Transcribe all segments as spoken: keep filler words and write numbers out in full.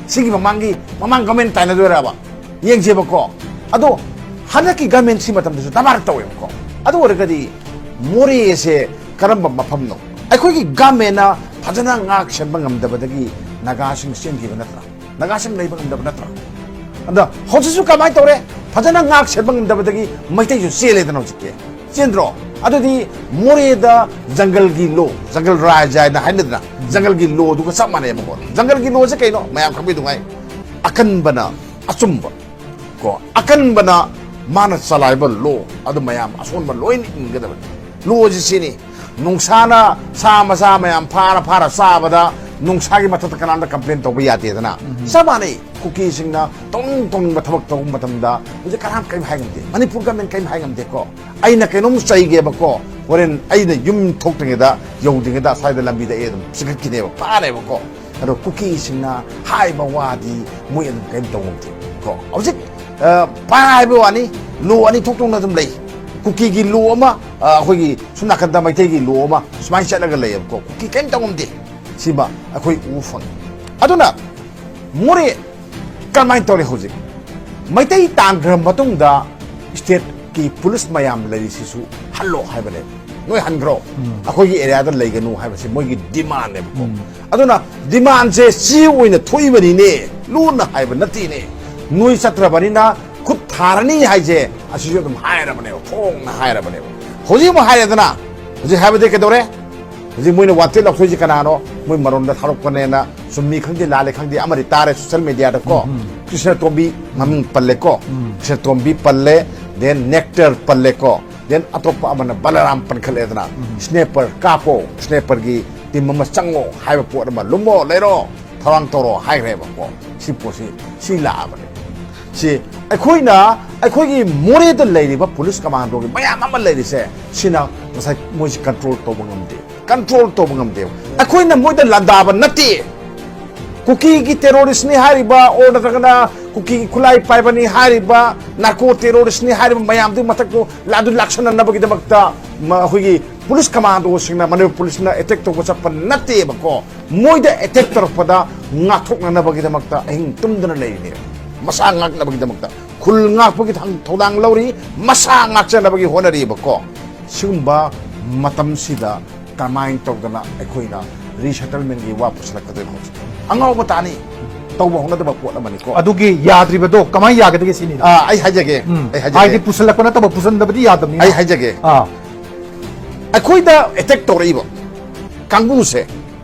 ꯁꯤꯒꯤ ꯃꯃꯥꯡꯒꯤ, ꯃꯃꯥꯡ ꯒꯃꯦꯟ ꯇꯥꯏꯅꯗꯣꯏꯔꯕ? ꯌꯦꯡꯁꯦꯕꯀꯣ꯫ ꯑꯗꯣ ꯍꯟꯗꯛꯀꯤ ꯒꯃꯦꯟꯁꯤ ꯃꯇꯝꯗꯁꯨ ꯗꯔꯕꯥꯔ ꯇꯧꯋꯦꯕꯀꯣ꯫ ꯑꯗꯨ ꯑꯣꯏꯔꯒꯗꯤ ꯃꯣꯔꯦꯁꯦ ꯀꯔꯝꯕ ꯃꯐꯝꯅꯣ? ꯑꯩꯈꯣꯏꯒꯤ ꯒꯃꯦꯟꯅ ꯐꯖꯅ ꯉꯥꯛ ꯁꯦꯟꯕ ꯉꯝꯗꯕꯗꯒꯤ ꯅꯥꯒꯥꯁꯤꯡ ꯆꯦꯟꯈꯤꯕ ꯅꯠꯇ꯭ꯔꯥ? ꯅꯥꯒꯥꯁꯤꯡ ꯂꯩꯕ ꯉꯝꯗꯕ ꯅꯠꯇ꯭ꯔꯥ? ꯑꯗ ꯍꯧꯖꯤꯛꯁꯨ ꯀꯃꯥꯏꯅ ꯇꯧꯔꯦ? ꯐꯖꯅ ꯉꯥꯛ ꯁꯦꯟꯕ ꯉꯝꯗꯕꯗꯒꯤ ꯃꯩꯇꯩꯁꯨ ꯆꯦꯜꯂꯦꯗꯅ ꯍꯧꯖꯤꯛꯇꯤ꯫ ꯆꯦꯟꯗ꯭ꯔꯣ? ꯑꯗꯨꯗꯤ ꯃꯣꯔꯦꯗ ꯖꯪꯒꯜꯒꯤ ꯂꯣ, ꯖꯪꯒꯜ ꯔꯥꯖ ꯍꯥꯏꯅ ꯍꯥꯏꯅꯗꯅ, ꯖꯪꯒꯜꯒꯤ ꯂꯣꯗꯨꯒ ꯆꯞ ꯃꯥꯟꯅꯩꯕꯀꯣ꯫ ꯖꯪꯒꯜꯒꯤ ꯂꯣꯁꯦ ꯀꯩꯅꯣ? ꯃꯌꯥꯝ ꯈꯪꯕꯤꯗꯨꯉꯥꯏ, ꯑꯀꯟꯕꯅ ꯑꯆꯨꯝꯕ ꯀꯣ, ꯑꯀꯟꯕꯅ ꯃꯥꯅ ꯆꯂꯥꯏꯕ ꯂꯣ, ꯑꯗꯨ ꯃꯌꯥꯝ ꯑꯁꯣꯟꯕ ꯂꯣꯏꯅ ꯏꯟꯒꯗꯕꯅꯤ꯫ ꯂꯣꯁꯤ ꯁꯤꯅꯤ, ꯅꯨꯡꯁꯥꯅ ꯁꯥ ꯃꯆꯥ ꯃꯌꯥꯝ ꯐꯥꯔ ꯐꯥꯔ ꯆꯥꯕꯗ ꯅꯨꯡꯁꯥꯒꯤ ꯃꯊꯛꯇ ꯀꯅꯥꯝꯇ ꯀꯝꯄ꯭ꯂꯦꯟ ꯇꯧꯕ ꯌꯥꯗꯦꯗꯅ꯫ ꯆꯞ ꯃꯥꯟꯅꯩ, ꯀꯨꯀꯤꯁꯤꯡꯅ ꯇꯧꯅꯤꯡ ꯇꯧꯅꯤꯡꯕ ꯊꯕꯛ ꯇꯧꯕ ꯃꯇꯝꯗ ꯍꯧꯖꯤꯛ ꯀꯅꯥꯝ ꯀꯔꯤꯝ ꯍꯥꯏ ꯉꯝꯗꯦ, ꯃꯅꯤꯄꯨꯔ ꯒꯃꯦꯟ ꯀꯔꯤꯝ ꯍꯥꯏ ꯉꯝꯗꯦꯀꯣ꯫ ꯑꯩꯅ ꯀꯩꯅꯣꯝ ꯆꯩꯒꯦꯕꯀꯣ, ꯍꯣꯔꯦꯟ ꯑꯩꯅ ꯌꯨꯝ ꯊꯣꯛꯇ꯭ꯔꯤꯉꯩꯗ, ꯌꯧꯗ꯭ꯔꯤꯉꯩꯗ ꯑꯁ꯭ꯋꯥꯏꯗ ꯂꯝꯕꯤꯗ ꯑꯩ ꯑꯗꯨꯝ ꯆꯤꯡꯈꯠꯈꯤꯅꯦꯕ, ꯐꯥꯔꯦꯕꯀꯣ꯫ ꯑꯗꯣ ꯀꯨꯀꯤꯁꯤꯡꯅ ꯍꯥꯏꯕ ꯋꯥꯗꯤ ꯃꯣꯏ ꯑꯗꯨꯝ ꯀꯔꯤꯝ ꯇꯧ ꯉꯝꯗꯦ ꯀꯣ꯫ ꯍꯧꯖꯤꯛ, ꯑ, ꯄꯥ ꯍꯥꯏꯕ ꯋꯥꯅꯤ, ꯂꯣ ꯑꯅꯤ ꯊꯣꯛ ꯊꯣꯛꯅ ꯑꯗꯨꯝ ꯂꯩ꯫ ꯀꯨꯀꯤꯒꯤ ꯂꯣ ꯑꯃ, ꯑ, ꯑꯩꯈꯣꯏꯒꯤ ꯁꯣꯝ ꯅꯥꯀꯟꯗ ꯃꯩꯇꯩꯒꯤ ꯂꯣ ꯑꯃ, ꯁꯨꯃꯥꯏꯅ ꯆꯠꯂꯒ ꯂꯩꯌꯦꯕꯀꯣ꯫ ꯀꯨꯀꯤ ꯀꯔꯤꯝ ꯇꯧ ꯉꯝꯗꯦ꯫ ꯁꯤꯃ ꯑꯩꯈꯣꯏ ꯎꯕ ꯐꯪꯉꯤ꯫ ꯑꯗꯨꯅ ꯃꯣꯔꯦ ꯀꯔꯝꯍꯥꯏꯅ ꯇꯧꯔꯦ ꯍꯧꯖꯤꯛ? ꯃꯩꯇꯩ ꯇꯥꯟꯈ꯭ꯔ ꯃꯇꯨꯡꯗ ꯁ꯭ꯇꯦꯠꯀꯤ ꯄꯨꯂꯤꯁ ꯃꯌꯥꯝ ꯂꯩꯔꯤꯁꯤꯁꯨ ꯍꯜꯂꯣ ꯍꯥꯏꯕꯅꯦꯕ꯫ ꯅꯣꯏ ꯍꯟꯈ꯭ꯔꯣ, ꯑꯩꯈꯣꯏꯒꯤ ꯑꯦꯔꯤꯌꯥꯗ ꯂꯩꯒꯅꯨ ꯍꯥꯏꯕꯁꯤ ꯃꯣꯏꯒꯤ ꯗꯤꯃꯥꯟꯅꯦꯕꯀꯣ꯫ ꯑꯗꯨꯅ ꯗꯤꯃꯥꯟꯁꯦ ꯁꯤ ꯑꯣꯏꯅ ꯊꯣꯛꯏꯕꯅꯤꯅꯦ, ꯂꯣꯟꯅ ꯍꯥꯏꯕ ꯅꯠꯇꯦꯅꯦ꯫ ꯅꯣꯏ ꯆꯠꯇ꯭ꯔꯕꯅꯤꯅ ꯈꯨꯠ ꯊꯥꯔꯅꯤ ꯍꯥꯏꯁꯦ ꯑꯁꯤꯁꯨ ꯑꯗꯨꯝ ꯍꯥꯏꯔꯕꯅꯦꯕ, ꯐꯣꯡꯅ ꯍꯥꯏꯔꯕꯅꯦꯕ꯫ ꯍꯧꯖꯤꯛ ꯑꯃꯨꯛ ꯍꯥꯏꯔꯦꯗꯅ, ꯍꯧꯖꯤꯛ ꯍꯥꯏꯕꯗꯤ ꯀꯩꯗꯧꯔꯦ? ꯍꯧꯖꯤꯛ ꯃꯣꯏꯅ ꯋꯥꯟꯇꯦꯠ ꯂꯥꯎꯊꯣꯛꯏꯁꯦ ꯀꯅꯥꯅꯣ? ꯃꯣꯏ ꯃꯔꯣꯟꯗ ꯊꯥꯔꯛꯄꯅꯦꯅ, ꯆꯨꯝꯃꯤ ꯈꯪꯗꯦ ꯂꯥꯜꯂꯦ ꯈꯪꯗꯦ, ꯑꯃꯗꯤ ꯇꯥꯔꯦ ꯁꯣꯁꯦꯜ ꯃꯦꯗꯤꯌꯥꯗꯀꯣ꯫ ꯎꯝ꯫ ꯀ꯭ꯔꯤꯁꯅꯇꯣꯝꯕꯤ ꯃꯃꯤꯡ ꯄꯜꯂꯦꯀꯣ꯫ ꯎꯝ꯫ ꯀ꯭ꯔꯤꯁꯅꯇꯣꯝꯕꯤ ꯄꯜꯂꯦ, ꯗꯦꯟ ꯅꯦꯛꯇꯔ ꯄꯜꯂꯦꯀꯣ, ꯗꯦꯟ ꯑꯇꯣꯞꯄ ꯑꯃꯅ ꯕꯂꯔꯥꯝ ꯄꯟꯈꯠꯂꯦꯗꯅ, ꯎꯝ꯫ ꯁ꯭ꯅꯦꯄꯔ ꯀꯥꯞꯄꯣ, ꯁ꯭ꯅꯦꯄꯔꯒꯤ ꯇꯤꯝ ꯑꯃ ꯆꯪꯉꯣ ꯍꯥꯏꯕ ꯄꯣꯠ ꯑꯃ, ꯂꯨꯝꯃꯣ ꯂꯩꯔꯣ, ꯊꯧꯔꯥꯡ ꯇꯧꯔꯣ ꯍꯥꯏꯈ꯭ꯔꯦꯕꯀꯣ꯫ ꯁꯤ ꯄꯣꯠꯁꯤ ꯁꯤ ꯂꯥꯛꯑꯕꯅꯦ꯫ ꯁꯤ ꯑꯩꯈꯣꯏꯅ, ꯑꯩꯈꯣꯏꯒꯤ ꯃꯣꯔꯦꯗ ꯂꯩꯔꯤꯕ ꯄꯨꯂꯤꯁ ꯀꯃꯥꯟꯗꯣꯒꯤ ꯃꯌꯥꯝ ꯑꯃ ꯂꯩꯔꯤꯁꯦ, ꯁꯤꯅ ꯉꯁꯥꯏ ꯃꯣꯏꯁꯤ ꯀꯟꯇ꯭ꯔꯣꯜ ꯇꯧꯕ ꯉꯝꯗꯦ, ꯀꯟꯇ꯭ꯔꯣꯜ ꯇꯧꯕ ꯉꯝꯗꯦꯕ꯫ ꯑꯩꯈꯣꯏꯅ ꯃꯣꯏꯗ ꯂꯥꯟꯗꯥꯕ ꯅꯠꯇꯦ꯫ ꯀꯨꯀꯤꯒꯤ ꯇꯦꯔꯣꯔꯤꯁ꯭ꯠꯅꯤ ꯍꯥꯏꯔꯤꯕ, ꯑꯣꯔ ꯅꯠꯇ꯭ꯔꯒꯅ ꯀꯨꯀꯤꯒꯤ ꯈꯨꯠꯂꯥꯏ ꯄꯥꯏꯕꯅꯤ ꯍꯥꯏꯔꯤꯕ, ꯅꯥꯔꯀꯣ ꯇꯦꯔꯣꯔꯤꯁ꯭ꯠꯅꯤ ꯍꯥꯏꯔꯤꯕ ꯃꯌꯥꯝꯗꯨꯒꯤ ꯃꯊꯛꯇꯨ ꯂꯥ-, ꯑꯗꯨ ꯂꯥꯛꯁꯟꯅꯅꯕꯒꯤꯗꯃꯛꯇ ꯃ-, ꯑꯩꯈꯣꯏꯒꯤ ꯄꯨꯂꯤꯁ ꯀꯃꯥꯟꯗꯣꯁꯤꯡꯅ, ꯃꯅꯤꯄꯨꯔ ꯄꯨꯂꯤꯁꯅ ꯑꯦꯇꯦꯛ ꯇꯧꯕ ꯆꯠꯄ ꯅꯠꯇꯦꯕꯀꯣ꯫ ꯃꯣꯏꯗ ꯑꯦꯇꯦꯛ ꯇꯧꯔꯛꯄꯗ ꯉꯥꯛꯊꯣꯛꯅꯅꯕꯒꯤꯗꯃꯛꯇ ꯑꯍꯤꯡ ꯇꯨꯝꯗꯅ ꯂꯩꯔꯤꯅꯦ, ꯃꯁꯥ ꯉꯥꯛꯅꯕꯒꯤꯗꯃꯛꯇ, ꯈꯨꯜ ꯉꯥꯛꯄꯒꯤ ꯊꯧ-, ꯊꯧꯗꯥꯡ ꯂꯧꯔꯤ, ꯃꯁꯥ ꯉꯥꯛꯆꯅꯕꯒꯤ ꯍꯣꯠꯅꯔꯤꯕꯀꯣ꯫ ꯁꯤꯒꯨꯝꯕ ꯃꯇꯝꯁꯤꯗ ꯀꯃꯥꯏꯅ ꯇꯧꯗꯅ ꯑꯩꯈꯣꯏꯅ ꯔꯤꯁꯦꯇꯜꯃꯦꯟꯒꯤ ꯋꯥ ꯄꯨꯁꯜꯂꯛꯀꯗꯣꯏꯅꯣ ꯍꯧꯖꯤꯛ? ꯑꯉꯥꯎꯕ ꯇꯥꯅꯤ, ꯇꯧꯕ ꯍꯧꯅꯗꯕ ꯄꯣꯠ ꯑꯃꯅꯤꯀꯣ꯫ ꯑꯗꯨꯒꯤ ꯌꯥꯗ꯭ꯔꯤꯕꯗꯣ ꯀꯃꯥꯏꯅ ꯌꯥꯒꯗꯒꯦ ꯁꯤꯅꯤ? ꯑꯥ, ꯑꯩ ꯍꯥꯏꯖꯒꯦ, ꯎꯝ꯫ ꯑꯩ ꯍꯥꯏꯖꯒꯦ꯫ ꯍꯥꯏꯗꯤ ꯄꯨꯁꯜꯂꯛꯄ ꯅꯠꯇꯕ ꯄꯨꯁꯟꯗꯕꯗꯤ ꯌꯥꯗꯕꯅꯤꯅ꯫ ꯑꯩ ꯍꯥꯏꯖꯒꯦ꯫ ꯑꯥ꯫ ꯑꯩꯈꯣꯏꯗ ꯑꯦꯇꯦꯛ ꯇꯧꯔꯛꯏꯕ ꯀꯥꯡꯕꯨꯁꯦ,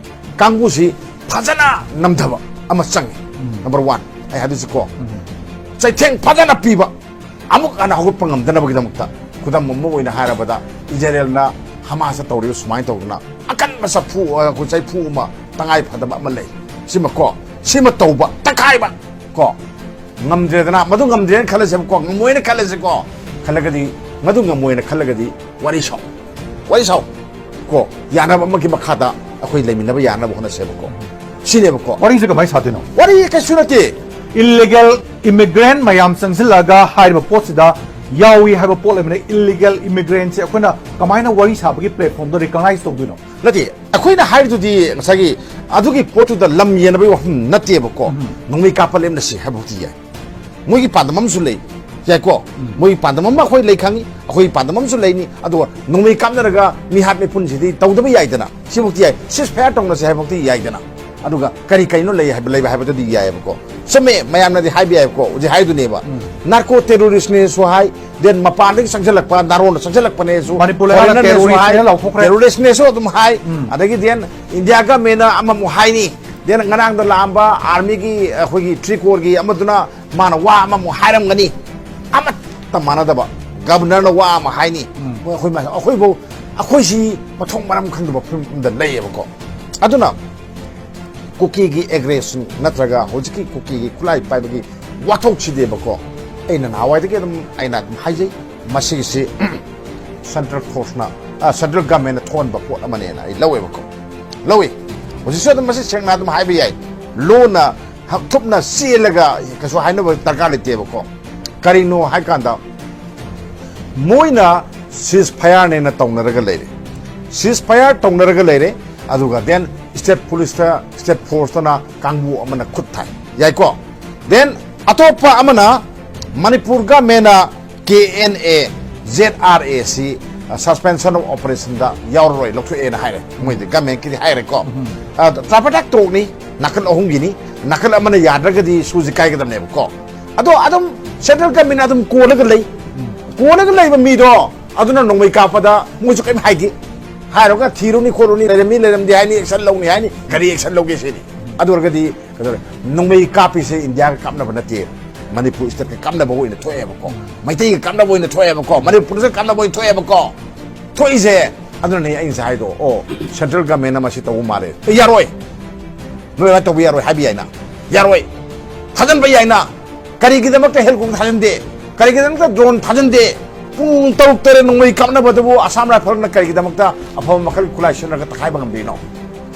ꯀꯥꯡꯕꯨꯁꯤ ꯐꯖꯅ ꯅꯝꯊꯕ ꯑꯃ ꯆꯪꯉꯤ꯫ ꯎꯝ꯫ ꯅꯝꯕꯔ ꯋꯥꯟ, ꯑꯩ ꯍꯥꯏꯗꯣꯏꯁꯤꯀꯣ, ꯎꯝ꯫ ꯆꯩꯊꯦꯡ ꯐꯖꯅ ꯄꯤꯕ, ꯑꯃꯨꯛ ꯍꯟꯅ ꯍꯧꯒꯠꯄ ꯉꯝꯗꯅꯕꯒꯤꯗꯃꯛꯇ, ꯈꯨꯗꯝ ꯑꯃ ꯑꯣꯏꯅ ꯍꯥꯏꯔꯕꯗ, ꯏꯖꯔꯦꯜꯅ ꯍꯃꯥꯁꯇ ꯇꯧꯔꯤꯕ ꯁꯨꯃꯥꯏꯅ ꯇꯧꯗꯅ ꯑꯀꯟꯕ ꯆꯐꯨ, ꯑ, ꯑꯩꯈꯣꯏ ꯆꯩꯐꯨ ꯑꯃ ꯇꯉꯥꯏ ꯐꯗꯕ ꯑꯃ ꯂꯩ꯫ ꯁꯤꯃꯀꯣ, ꯁꯤꯃ ꯇꯧꯕ, ꯇꯛꯈꯥꯏꯕ ꯀꯣ, ꯉꯝꯗ꯭ꯔꯦꯗꯅ, ꯃꯗꯨ ꯉꯝꯗ꯭ꯔꯦꯅ ꯈꯜꯂꯁꯦꯕꯀꯣ, ꯉꯝꯃꯣꯏꯅ ꯈꯜꯂꯁꯦꯀꯣ, ꯈꯜꯂꯒꯗꯤ, ꯃꯗꯨ ꯉꯝꯃꯣꯏꯅ ꯈꯜꯂꯒꯗꯤ ꯋꯥꯔꯤ ꯁꯥꯎ, ꯋꯥꯔꯤ ꯁꯥꯎ ꯀꯣ, ꯌꯥꯅꯕ ꯑꯃꯒꯤ ꯃꯈꯥꯗ ꯑꯩꯈꯣꯏ ꯂꯩꯃꯤꯟꯅꯕ ꯌꯥꯅꯕ ꯍꯣꯠꯅꯁꯦꯕꯀꯣ꯫ ꯁꯤꯅꯦꯕꯀꯣ꯫ ꯋꯥꯔꯤꯁꯦ ꯀꯃꯥꯏꯅ ꯁꯥꯗꯣꯏꯅꯣ? ꯋꯥꯔꯤ ꯀꯩꯁꯨ ꯅꯠꯇꯦ꯫ Illegal immigrant ꯃꯌꯥꯝ ꯆꯪꯁꯤꯜꯂꯛꯑꯒ ꯍꯥꯏꯔꯤꯕ ꯄꯣꯠꯁꯤꯗ ꯌꯥꯎꯏ ꯍꯥꯏꯕ ꯄꯣꯠ ꯂꯩꯕꯅ, illegal immigrantꯁꯦ ꯑꯩꯈꯣꯏꯅ ꯀꯃꯥꯏꯅ ꯋꯥꯔꯤ ꯁꯥꯕꯒꯤ platformꯗ recognize ꯇꯧꯗꯣꯏꯅꯣ? ꯅꯠꯇꯦ, ꯑꯩꯈꯣꯏꯅ ꯍꯥꯏꯔꯤꯗꯨꯗꯤ ꯉꯁꯥꯏꯒꯤ ꯑꯗꯨꯒꯤ ꯄꯣꯠꯇꯨꯗ ꯂꯝ ꯌꯦꯟꯅꯕꯒꯤ ꯋꯥꯐꯝ ꯅꯠꯇꯦꯕꯀꯣ꯫ ꯎꯝ꯫ ꯅꯣꯡꯃꯩ ꯀꯥꯞꯄ ꯂꯦꯞꯅꯁꯤ ꯍꯥꯏꯕꯐꯥꯎꯗꯤ ꯌꯥꯏ꯫ ꯃꯣꯏꯒꯤ ꯄꯥꯟꯗꯝ ꯑꯃꯁꯨ ꯂꯩ, ꯌꯥꯏꯀꯣ? ꯎꯝ꯫ ꯃꯣꯏꯒꯤ ꯄꯥꯟꯗꯝ ꯑꯃ ꯑꯩꯈꯣꯏ ꯂꯩ ꯈꯪꯉꯤ, ꯑꯩꯈꯣꯏꯒꯤ ꯄꯥꯟꯗꯝ ꯑꯃꯁꯨ ꯂꯩꯅꯤ꯫ ꯑꯗꯨꯒ ꯅꯣꯡꯃꯩ ꯀꯥꯞꯅꯔꯒ ꯃꯤꯍꯥꯠ ꯃꯤꯄꯨꯟꯁꯤꯗꯤ ꯇꯧꯗꯕ ꯌꯥꯏꯗꯅ, ꯁꯤꯐꯥꯎꯗꯤ ꯌꯥꯏ, ceasefire ꯇꯧꯅꯁꯦ ꯍꯥꯏꯕꯐꯥꯎꯗꯤ ꯌꯥꯏꯗꯅ꯫ ꯑꯗꯨꯒ ꯀꯔꯤ ꯀꯔꯤꯅꯣ ꯂꯩ ꯍꯥꯏꯕ, ꯂꯩꯕ ꯍꯥꯏꯕꯗꯨꯗꯤ ꯌꯥꯏꯑꯕꯀꯣ꯫ ꯆꯨꯝꯃꯦ, ꯃꯌꯥꯝꯅꯗꯤ ꯍꯥꯏꯕ ꯌꯥꯏꯕꯀꯣ, ꯍꯧꯖꯤꯛ ꯍꯥꯏꯗꯨꯅꯦꯕ꯫ ꯎꯝ꯫ Narco terroristꯅꯦꯁꯨ ꯍꯥꯏ, then ꯃꯄꯥꯟꯗꯒꯤ ꯆꯪꯁꯤꯜꯂꯛꯄ, ꯅꯥꯔꯣꯟꯅ ꯆꯪꯁꯤꯜꯂꯛꯄꯅꯦꯁꯨ ꯍꯥꯏ, ꯃꯅꯤꯄꯨꯔ ꯂꯩꯉꯥꯛꯅ foreignernessꯁꯨ ꯍꯥꯏ, terroristꯅꯦꯅ ꯂꯥꯎꯊꯣꯛꯈ꯭ꯔꯦ꯫ Terroristꯅꯦꯁꯨ ꯑꯗꯨꯝ ꯍꯥꯏ꯫ ꯎꯝ꯫ ꯑꯗꯒꯤ then India governmentꯅ ꯑꯃꯃꯨꯛ ꯍꯥꯏꯅꯤ, then ꯉꯔꯥꯡꯗ ꯂꯥꯛꯑꯝꯕ armyꯒꯤ, ꯑꯩꯈꯣꯏꯒꯤ three corpsꯀꯤ ꯑꯃꯗꯨꯅ ꯃꯥꯅ ꯋꯥ ꯑꯃꯃꯨꯛ ꯍꯥꯏꯔꯝꯒꯅꯤ꯫ ꯑꯃꯠꯇ ꯃꯥꯟꯅꯗꯕ꯫ Governorꯅ ꯋꯥ ꯑꯃ ꯍꯥꯏꯅꯤ꯫ ꯎꯝ꯫ ꯃꯣꯏ ꯑꯩꯈꯣꯏ ꯃ-, ꯑꯩꯈꯣꯏꯐꯧ, ꯑꯩꯈꯣꯏꯁꯤ ꯃꯊꯣꯡ ꯃꯔꯝ ꯈꯪꯗꯕ ꯐꯤꯕꯝ ꯑꯃꯗ ꯂꯩꯌꯦꯕꯀꯣ꯫ ꯑꯗꯨꯅ ꯀꯨꯀꯤꯒꯤ aggression ꯅꯠꯇ꯭ꯔꯒ ꯍꯧꯖꯤꯛꯀꯤ ꯀꯨꯀꯤꯒꯤ ꯈꯨꯠꯂꯥꯏ ꯄꯥꯏꯕꯒꯤ ꯋꯥꯊꯣꯛꯁꯤꯗꯤꯕꯀꯣ, ꯑꯩꯅ ꯅꯍꯥꯟꯋꯥꯏꯗꯒꯤ ꯑꯗꯨꯝ, ꯑꯩꯅ ꯑꯗꯨꯝ ꯍꯥꯏꯖꯩ, ꯃꯁꯤꯒꯤꯁꯤ central forceꯅ, ꯑ, central governmentꯅ ꯊꯣꯛꯍꯟꯕ ꯄꯣꯠ ꯑꯃꯅꯦꯅ ꯑꯩ ꯂꯧꯋꯦꯕꯀꯣ꯫ ꯂꯧꯏ꯫ ꯍꯧꯖꯤꯛꯁꯨ ꯑꯗꯨꯝ ꯃꯁꯤ ꯁꯦꯡꯅ ꯑꯗꯨꯝ ꯍꯥꯏꯕ ꯌꯥꯏ꯫ Lawꯅ ꯍꯛ-, ꯊꯨꯞꯅ ꯆꯦꯜꯂꯒ ꯀꯩꯁꯨ ꯍꯥꯏꯅꯕ ꯗꯔꯀꯥꯔ ꯂꯩꯇꯦꯕꯀꯣ꯫ ꯀꯔꯤꯅꯣ ꯍꯥꯏꯀꯥꯟꯗ, ꯃꯣꯏꯅ ceasefireꯅꯦꯅ ꯇꯧꯅꯔꯒ ꯂꯩꯔꯦ꯫ ceasefire ꯇꯧꯅꯔꯒ ꯂꯩꯔꯦ꯫ ꯑꯗꯨꯒ then state policeꯇ, state forceꯇꯅ ꯀꯥꯡꯕꯨ ꯑꯃꯅ ꯈꯨꯠ ꯊꯥꯏ꯫ ꯌꯥꯏꯀꯣ? Then ꯑꯇꯣꯞꯄ ꯑꯃꯅ Manipur governmentꯅ K N A, Z R A ꯁꯤ suspension of operationꯗ ꯌꯥꯎꯔꯔꯣꯏ, ꯂꯧꯊꯣꯛꯑꯦꯅ ꯍꯥꯏꯔꯦ꯫ ꯃꯣꯏꯗꯤ governmentꯀꯤꯗꯤ ꯍꯥꯏꯔꯦꯀꯣ꯫ Tripartite talkꯅꯤ, ꯅꯥꯀꯜ ꯑꯍꯨꯝꯒꯤꯅꯤ꯫ ꯅꯥꯀꯜ ꯑꯃꯅ ꯌꯥꯗ꯭ꯔꯒꯗꯤ ꯁꯨꯖꯤ ꯀꯥꯏꯒꯗꯕꯅꯦꯕꯀꯣ꯫ ꯑꯗꯣ ꯑꯗꯨꯝ central governmentꯅ ꯑꯗꯨꯝ ꯀꯣꯜꯂꯒ ꯂꯩ꯫ ꯀꯣꯜꯂꯒ ꯂꯩꯕ ꯃꯤꯗꯣ ꯑꯗꯨꯅ ꯅꯣꯡꯃꯩ ꯀꯥꯞꯄꯗ ꯃꯣꯏꯁꯨ ꯀꯔꯤꯝ ꯍꯥꯏꯗꯦ꯫ ꯍꯥꯏꯔꯒ ꯊꯤꯔꯨꯅꯤ ꯈꯣꯠꯂꯨꯅꯤ, ꯂꯩꯔꯝꯃꯤ ꯂꯩꯔꯝꯗꯦ ꯍꯥꯏꯅꯤ, action ꯂꯧꯅꯤ ꯍꯥꯏꯅꯤ, ꯀꯔꯤ action ꯂꯧꯒꯦ ꯁꯤꯅꯤ꯫ ꯑꯗꯨ ꯑꯣꯏꯔꯒꯗꯤ ꯀꯩꯗꯧꯔꯦ? ꯅꯣꯡꯃꯩ ꯀꯥꯞꯄꯤꯁꯦ ꯏꯟꯗꯤꯌꯥꯒ ꯀꯥꯞꯅꯕ ꯅꯠꯇꯦ, ꯃꯅꯤꯄꯨꯔ stateꯀ ꯀꯥꯞꯅꯕ ꯑꯣꯏꯅ ꯊꯣꯛꯑꯦꯕꯀꯣ, ꯃꯩꯇꯩꯒ ꯀꯥꯞꯅꯕ ꯑꯣꯏꯅ ꯊꯣꯛꯑꯦꯕꯀꯣ, ꯃꯅꯤꯄꯨꯔꯒ ꯀꯥꯞꯅꯕ ꯑꯣꯏꯅ ꯊꯣꯛꯑꯦꯕꯀꯣ꯫ ꯊꯣꯛꯏꯁꯦ ꯑꯗꯨꯅꯅꯦ ꯑꯩ ꯉꯁꯥꯏ ꯍꯥꯏꯗꯣ, ꯑꯣ, central governmentꯅ ꯃꯁꯤ ꯇꯧꯕ ꯃꯥꯜꯂꯦ꯫ ꯑꯦ, ꯌꯥꯔꯣꯏ, ꯅꯣꯏ ꯑꯗꯨꯃꯥꯏꯅ ꯇꯧꯕ ꯌꯥꯔꯣꯏ ꯍꯥꯏꯕ ꯌꯥꯏꯅ? ꯌꯥꯔꯣꯏ, ꯊꯥꯖꯤꯟꯕ ꯌꯥꯏꯅ꯫ ꯀꯔꯤꯒꯤꯗꯃꯛꯇ helicopter ꯊꯥꯖꯤꯟꯗꯦ? ꯀꯔꯤꯒꯤꯗꯃꯛꯇ drone ꯊꯥꯖꯤꯟꯗꯦ? ꯄꯨꯡ ꯇꯔꯨꯛ ꯇꯔꯦꯠ ꯅꯣꯡꯃꯩ ꯀꯥꯞꯅꯕꯗꯨꯕꯨ Assam Riflesꯅ ꯀꯔꯤꯒꯤꯗꯃꯛꯇ ꯑꯐꯕ ꯃꯈꯜ ꯈꯨꯠꯂꯥꯏ ꯁꯤꯖꯤꯟꯅꯔꯒ ꯇꯛꯈꯥꯏꯕ ꯉꯝꯗ꯭ꯔꯤꯅꯣ?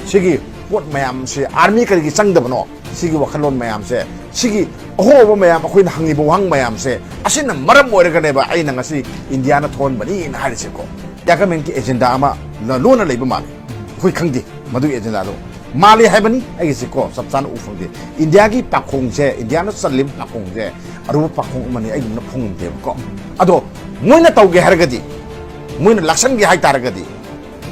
ꯁꯤꯒꯤ ꯄꯣꯠ ꯃꯌꯥꯝꯁꯦ, army ꯀꯔꯤꯒꯤ ꯆꯪꯗꯕꯅꯣ? ꯁꯤꯒꯤ ꯋꯥꯈꯜꯂꯣꯟ ꯃꯌꯥꯝꯁꯦ, ꯁꯤꯒꯤ ꯑꯍꯣꯕ ꯃꯌꯥꯝ, ꯑꯩꯈꯣꯏꯅ ꯍꯪꯉꯤꯕ ꯋꯥꯍꯪ ꯃꯌꯥꯝꯁꯦ, ꯑꯁꯤꯅ ꯃꯔꯝ ꯑꯣꯏꯔꯒꯅꯦꯕ ꯑꯩꯅ ꯉꯁꯤ ꯏꯟꯗꯤꯌꯥꯅ ꯊꯣꯛꯍꯟꯕꯅꯤꯅ ꯍꯥꯏꯔꯤꯁꯦꯀꯣ꯫ ꯏꯟꯗꯤꯌꯥ governmentꯀꯤ agenda ꯑꯃ ꯂ-, ꯂꯣꯟꯅ ꯂꯩꯕ ꯃꯥꯜꯂꯦ꯫ ꯑꯩꯈꯣꯏ ꯈꯪꯗꯦ ꯃꯗꯨꯒꯤ agendaꯗꯣ꯫ ꯃꯥꯜꯂꯤ ꯍꯥꯏꯕꯅꯤ, ꯑꯩꯒꯤꯁꯦꯀꯣ ꯆꯞ ꯆꯥꯅ ꯎ ꯐꯪꯗꯦ꯫ ꯏꯟꯗꯤꯌꯥꯒꯤ ꯄꯥꯈꯣꯡꯁꯦ, ꯏꯟꯗꯤꯌꯥꯅ ꯆꯜꯂꯤꯕ ꯄꯥꯈꯣꯡꯁꯦ ꯑꯔꯨꯕ ꯄꯥꯈꯣꯡ ꯑꯃꯅꯤ, ꯑꯩꯒꯨꯝꯅ ꯐꯣꯡꯅꯤꯡꯗꯦꯕꯀꯣ꯫ ꯑꯗꯣ ꯃꯣꯏꯅ ꯇꯧꯒꯦ ꯍꯥꯏꯔꯒꯗꯤ, ꯃꯣꯏꯅ ꯂꯥꯛꯁꯟꯒꯦ ꯍꯥꯏꯇꯥꯔꯒꯗꯤ,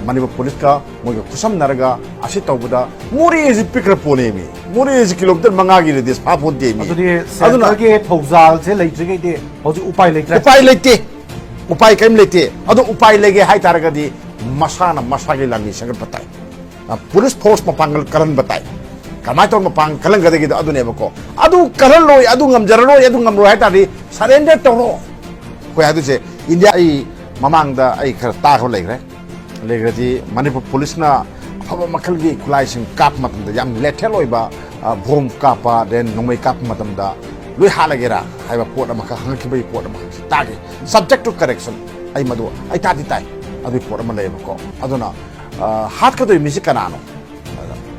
ꯃꯅꯤꯄꯨꯔ policeꯀ ꯃꯣꯏꯒ ꯈꯨꯠꯁꯝꯅꯔꯒ ꯑꯁꯤ ꯇꯧꯕꯗ ꯃꯣꯔꯦꯁꯤ ꯄꯤꯛꯈ꯭ꯔ ꯄꯣꯠꯅꯦꯃꯤ꯫ ꯃꯣꯔꯦꯁꯤ kilometre ꯃꯉꯥꯒꯤ radius ꯐꯥ ꯄꯣꯟꯇꯦꯃꯤ꯫ ꯑꯗꯨꯗꯤ ꯑꯗꯨꯅ centreꯒꯤ ꯊꯧꯖꯥꯜꯁꯦ ꯂꯩꯇ꯭ꯔꯤꯉꯩꯗꯤ ꯍꯧꯖꯤꯛ ꯎꯄꯥꯏ ꯂꯩꯇ꯭ꯔꯦ꯫ ꯎꯄꯥꯏ ꯂꯩꯇꯦ, ꯎꯄꯥꯏ ꯀꯔꯤꯝ ꯂꯩꯇꯦ꯫ ꯑꯗꯣ ꯎꯄꯥꯏ ꯂꯩꯒꯦ ꯍꯥꯏꯇꯥꯔꯒꯗꯤ ꯃꯁꯥꯅ ꯃꯁꯥꯒꯤ ꯂꯥꯟꯃꯤ ꯁꯦꯝꯒꯠꯄ ꯇꯥꯏ꯫ ꯑ, police force ꯃꯄꯥꯡꯒꯜ ꯀꯜꯍꯟꯕ ꯇꯥꯏ꯫ ꯀꯃꯥꯏꯅ ꯇꯧꯔ ꯃꯄꯥꯡꯒꯜ ꯀꯜꯍꯟꯒꯗꯒꯦꯗꯣ ꯑꯗꯨꯅꯦꯕꯀꯣ꯫ ꯑꯗꯨ ꯀꯜꯍꯜꯂꯣꯏ, ꯑꯗꯨ ꯉꯝꯖꯔꯔꯣꯏ, ꯑꯗꯨ ꯉꯝꯂꯣꯏ ꯍꯥꯏ ꯇꯥꯔꯗꯤ surrender ꯇꯧꯔꯣ꯫ ꯑꯩꯈꯣꯏ ꯍꯥꯏꯗꯣꯏꯁꯦ ꯏꯟꯗꯤꯌꯥ, ꯑꯩ ꯃꯃꯥꯡꯗ ꯑꯩ ꯈꯔ ꯇꯥꯈ꯭ꯔꯕ ꯂꯩꯈ꯭ꯔꯦ꯫ ꯂꯩꯈ꯭ꯔꯗꯤ ꯃꯅꯤꯄꯨꯔ policeꯅ ꯑꯐꯕ ꯃꯈꯜꯒꯤ ꯈꯨꯠꯂꯥꯏꯁꯤꯡ ꯀꯥꯞꯄ ꯃꯇꯝꯗ ꯌꯥꯝ lethal ꯑꯣꯏꯕ, ꯑ, bomb ꯀꯥꯞꯄ, then ꯅꯣꯡꯃꯩ ꯀꯥꯞꯄ ꯃꯇꯝꯗ ꯂꯣꯏ ꯍꯥꯠꯂꯒꯦꯔꯥ ꯍꯥꯏꯕ ꯄꯣꯠ ꯑꯃꯈꯛ ꯍꯪꯉꯛꯈꯤꯕꯒꯤ ꯄꯣꯠ ꯑꯃꯈꯛꯁꯤ ꯇꯥꯈꯤ꯫ Subject to correction, ꯑꯩ ꯃꯗꯨ ꯑꯩ ꯇꯥꯗꯤ ꯇꯥꯏ꯫ ꯑꯗꯨꯒꯤ ꯄꯣꯠ ꯑꯃ ꯂꯩꯌꯦꯕꯀꯣ꯫ ꯑꯗꯨꯅ, ꯑ, ꯍꯥꯠꯀꯗꯣꯏ ꯃꯤꯁꯤ ꯀꯅꯥꯅꯣ?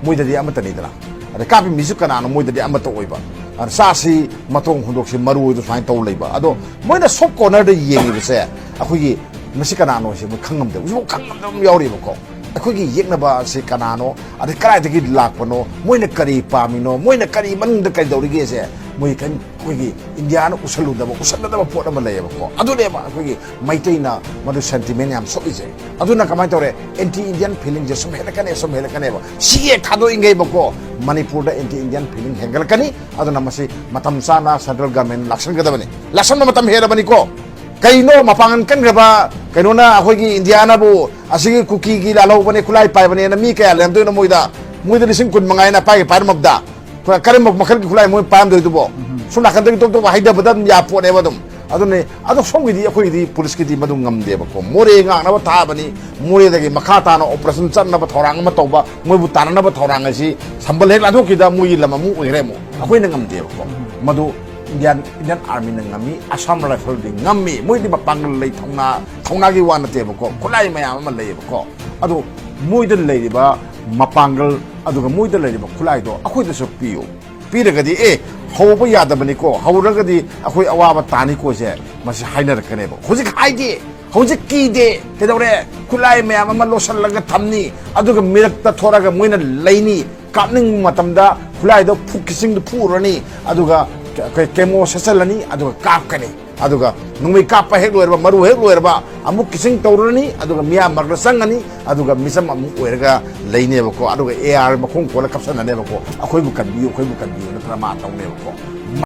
ꯃꯣꯏꯗꯗꯤ ꯑꯃꯠꯇꯅꯤꯗꯅ꯫ ꯑꯗ ꯀꯥꯞꯄꯤ ꯃꯤꯁꯨ ꯀꯅꯥꯅꯣ? ꯃꯣꯏꯗꯗꯤ ꯑꯃꯠꯇ ꯑꯣꯏꯕ꯫ ꯑꯗ ꯆꯥꯁꯤ ꯃꯇꯣꯡ ꯍꯨꯟꯗꯣꯛꯁꯤ ꯃꯔꯨ ꯑꯣꯏꯗꯣ ꯁꯨꯃꯥꯏꯅ ꯇꯧ ꯂꯩꯕ꯫ ꯑꯗꯣ ꯃꯣꯏꯅ soft cornerꯗ ꯌꯦꯡꯉꯤꯕꯁꯦ ꯑꯩꯈꯣꯏꯒꯤ ꯃꯁꯤ ꯀꯅꯥꯅꯣ ꯁꯤ ꯃꯣꯏ ꯈꯪꯉꯝꯗꯦꯕ, ꯍꯧꯖꯤꯛꯐꯥꯎ ꯈꯪꯉꯝꯗꯕ ꯑꯃ ꯌꯥꯎꯔꯤꯕꯀꯣ꯫ ꯑꯩꯈꯣꯏꯒꯤ ꯌꯦꯛꯅꯕ ꯑꯁꯤ ꯀꯅꯥꯅꯣ, ꯑꯗꯩ ꯀꯗꯥꯏꯗꯒꯤ ꯂꯥꯛꯄꯅꯣ, ꯃꯣꯏꯅ ꯀꯔꯤ ꯄꯥꯝꯃꯤꯅꯣ, ꯃꯣꯏꯅ ꯀꯔꯤ ꯃꯅꯨꯡꯗ ꯀꯔꯤ ꯇꯧꯔꯤꯒꯦꯁꯦ ꯃꯣꯏ ꯀꯔꯤ, ꯑꯩꯈꯣꯏꯒꯤ ꯏꯟꯗꯤꯌꯥꯅ ꯎꯁꯜꯂꯨꯗꯕ, ꯎꯁꯟꯅꯗꯕ ꯄꯣꯠ ꯑꯃ ꯂꯩꯌꯦꯕꯀꯣ꯫ ꯑꯗꯨꯅꯦꯕ ꯑꯩꯈꯣꯏꯒꯤ ꯃꯩꯇꯩꯅ ꯃꯗꯨ sentiment ꯌꯥꯝ ꯁꯣꯛꯏꯁꯦ꯫ ꯑꯗꯨꯅ ꯀꯃꯥꯏꯅ ꯇꯧꯔꯦ? Anti Indian feelingꯁꯦ ꯁꯨꯝ ꯍꯦꯜꯂꯛꯀꯅꯤ, ꯁꯨꯝ ꯍꯦꯜꯂꯛꯀꯅꯦꯕ꯫ ꯁꯤ ꯍꯦꯛ ꯊꯥꯗꯣꯛꯏꯉꯩꯕꯀꯣ, ꯃꯅꯤꯄꯨꯔꯗ anti Indian feeling ꯍꯦꯟꯒꯠꯂꯛꯀꯅꯤ꯫ ꯑꯗꯨꯅ ꯃꯁꯤ ꯃꯇꯝ ꯆꯥꯅ central government ꯂꯥꯛꯁꯟꯒꯗꯕꯅꯤ꯫ ꯂꯥꯛꯁꯟꯕ ꯃꯇꯝ ꯍꯦꯜꯂꯕꯅꯤꯀꯣ꯫ ꯀꯩꯅꯣ ꯃꯄꯥꯡꯒꯜ ꯀꯟꯈ꯭ꯔꯕ ꯀꯩꯅꯣꯅ ꯑꯩꯈꯣꯏꯒꯤ ꯏꯟꯗꯤꯌꯥꯅꯕꯨ ꯑꯁꯤꯒꯤ ꯀꯨꯀꯤꯒꯤ ꯂꯥꯜꯍꯧꯕꯅꯦ, ꯈꯨꯠꯂꯥꯏ ꯄꯥꯏꯕꯅꯦꯅ ꯃꯤ ꯀꯌꯥ ꯂꯩꯔꯝꯗꯣꯏꯅꯣ ꯃꯣꯏꯗ? ꯃꯣꯏꯗ ꯂꯤꯁꯤꯡ ꯀꯨꯟ ꯃꯉꯥ ꯍꯥꯏꯅ ꯄꯥꯏꯒꯦ ꯄꯥꯏꯔꯝꯃꯕꯗ ꯀꯔꯝꯕ ꯃꯈꯜꯒꯤ ꯈꯨꯠꯂꯥꯏ ꯃꯣꯏ ꯄꯥꯏꯔꯝꯗꯣꯏꯗꯨꯕꯣ? ꯁꯣꯝ ꯅꯥꯀꯟꯗꯒꯤ ꯇꯣꯞ ꯇꯣꯞꯄ ꯍꯥꯏꯗꯕꯗ ꯑꯗꯨꯝ ꯌꯥ ꯄꯣꯠꯅꯦꯕ ꯑꯗꯨꯝ꯫ ꯑꯗꯨꯅꯦ꯫ ꯑꯗꯣ ꯁꯣꯝꯒꯤꯗꯤ, ꯑꯩꯈꯣꯏꯒꯤꯗꯤ ꯄꯨꯂꯤꯁꯀꯤꯗꯤ ꯃꯗꯨ ꯉꯝꯗꯦꯕꯀꯣ꯫ ꯃꯣꯔꯦ ꯉꯥꯛꯅꯕ ꯊꯥꯕꯅꯤ, ꯃꯣꯔꯦꯗꯒꯤ ꯃꯈꯥ ꯇꯥꯅ operation ꯆꯠꯅꯕ ꯊꯧꯔꯥꯡ ꯑꯃ ꯇꯧꯕ, ꯃꯣꯏꯕꯨ ꯇꯥꯟꯅꯅꯕ ꯊꯧꯔꯥꯡ ꯑꯁꯤ ꯁꯝꯕꯜ ꯍꯦꯛ ꯂꯥꯟꯊꯣꯛꯈꯤꯗ ꯃꯣꯏꯒꯤ ꯂꯝ ꯑꯃꯨꯛ ꯑꯣꯏꯈ꯭ꯔꯦ ꯑꯃꯨꯛ꯫ ꯑꯩꯈꯣꯏꯅ ꯉꯝꯗꯦꯕꯀꯣ꯫ ꯃꯗꯨ Indian, Indian Armyꯅ ꯉꯝꯃꯤ, Assam Rifleꯗꯤ ꯉꯝꯃꯤ, ꯃꯣꯏꯗꯤ ꯃꯄꯥꯡꯒꯜ ꯂꯩ, ꯊꯧꯅꯥ, ꯊꯧꯅꯥꯒꯤ ꯋꯥ ꯅꯠꯇꯦꯕꯀꯣ, ꯈꯨꯠꯂꯥꯏ ꯃꯌꯥꯝ ꯑꯃ ꯂꯩꯌꯦꯕꯀꯣ꯫ ꯑꯗꯣ ꯃꯣꯏꯗ ꯂꯩꯔꯤꯕ ꯃꯄꯥꯡꯒꯜ, ꯑꯗꯨꯒ ꯃꯣꯏꯗ ꯂꯩꯔꯤꯕ ꯈꯨꯠꯂꯥꯏꯗꯣ ꯑꯩꯈꯣꯏꯗꯁꯨ ꯄꯤꯌꯨ꯫ ꯄꯤꯔꯒꯗꯤ, ꯑꯦ, ꯍꯧꯕ ꯌꯥꯗꯕꯅꯤꯀꯣ, ꯍꯧꯔꯒꯗꯤ ꯑꯩꯈꯣꯏ ꯑꯋꯥꯕ ꯇꯥꯅꯤꯀꯣꯁꯦ ꯃꯁꯤ ꯍꯥꯏꯅꯔꯛꯀꯅꯦꯕ꯫ ꯍꯧꯖꯤꯛ ꯍꯥꯏꯗꯦ, ꯍꯧꯖꯤꯛ ꯀꯤꯗꯦ꯫ ꯀꯩꯗꯧꯔꯦ? ꯈꯨꯠꯂꯥꯏ ꯃꯌꯥꯝ ꯑꯃ ꯂꯣꯠꯁꯤꯜꯂꯒ ꯊꯝꯅꯤ, ꯑꯗꯨꯒ ꯃꯤꯔꯛꯇ ꯊꯣꯔꯛꯑꯒ ꯃꯣꯏꯅ ꯂꯩꯅꯤ꯫ ꯀꯥꯞꯅꯤꯡꯕ ꯃꯇꯝꯗ ꯈꯨꯠꯂꯥꯏꯗꯣ ꯐꯨ-, ꯀꯤꯁꯤꯡꯗꯣ ꯐꯨꯔꯅꯤ, ꯑꯗꯨꯒ ꯀ-, ꯀ-, chemo ꯁꯦꯠꯆꯜꯂꯅꯤ, ꯑꯗꯨꯒ ꯀꯥꯞꯀꯅꯤ꯫ ꯑꯗꯨꯒ ꯅꯣꯡꯃꯩ ꯀꯥꯞꯄ ꯍꯦꯛ ꯂꯣꯏꯔꯕ, ꯃꯔꯨ ꯍꯦꯛ ꯂꯣꯏꯔꯕ, ꯑꯃꯨꯛ ꯀꯤꯁꯤꯡ ꯇꯧꯔꯅꯤ, ꯑꯗꯨꯒ ꯃꯤꯌꯥꯝ ꯃꯔꯛꯇ ꯆꯪꯉꯅꯤ, ꯑꯗꯨꯒ ꯃꯤꯆꯝ ꯑꯃꯨꯛ ꯑꯣꯏꯔꯒ ꯂꯩꯅꯦꯕꯀꯣ꯫ ꯑꯗꯨꯒ AR ꯃꯈꯣꯡ ꯀꯣꯜꯂ ꯀꯞꯁꯟꯅꯅꯦꯕꯀꯣ, "ꯑꯩꯈꯣꯏꯕꯨ ꯀꯟꯕꯤꯌꯨ, ꯑꯩꯈꯣꯏꯕꯨ ꯀꯟꯕꯤꯌꯨ" ꯅꯠꯇꯅ ꯃꯥ ꯇꯧꯅꯦꯕꯀꯣ꯫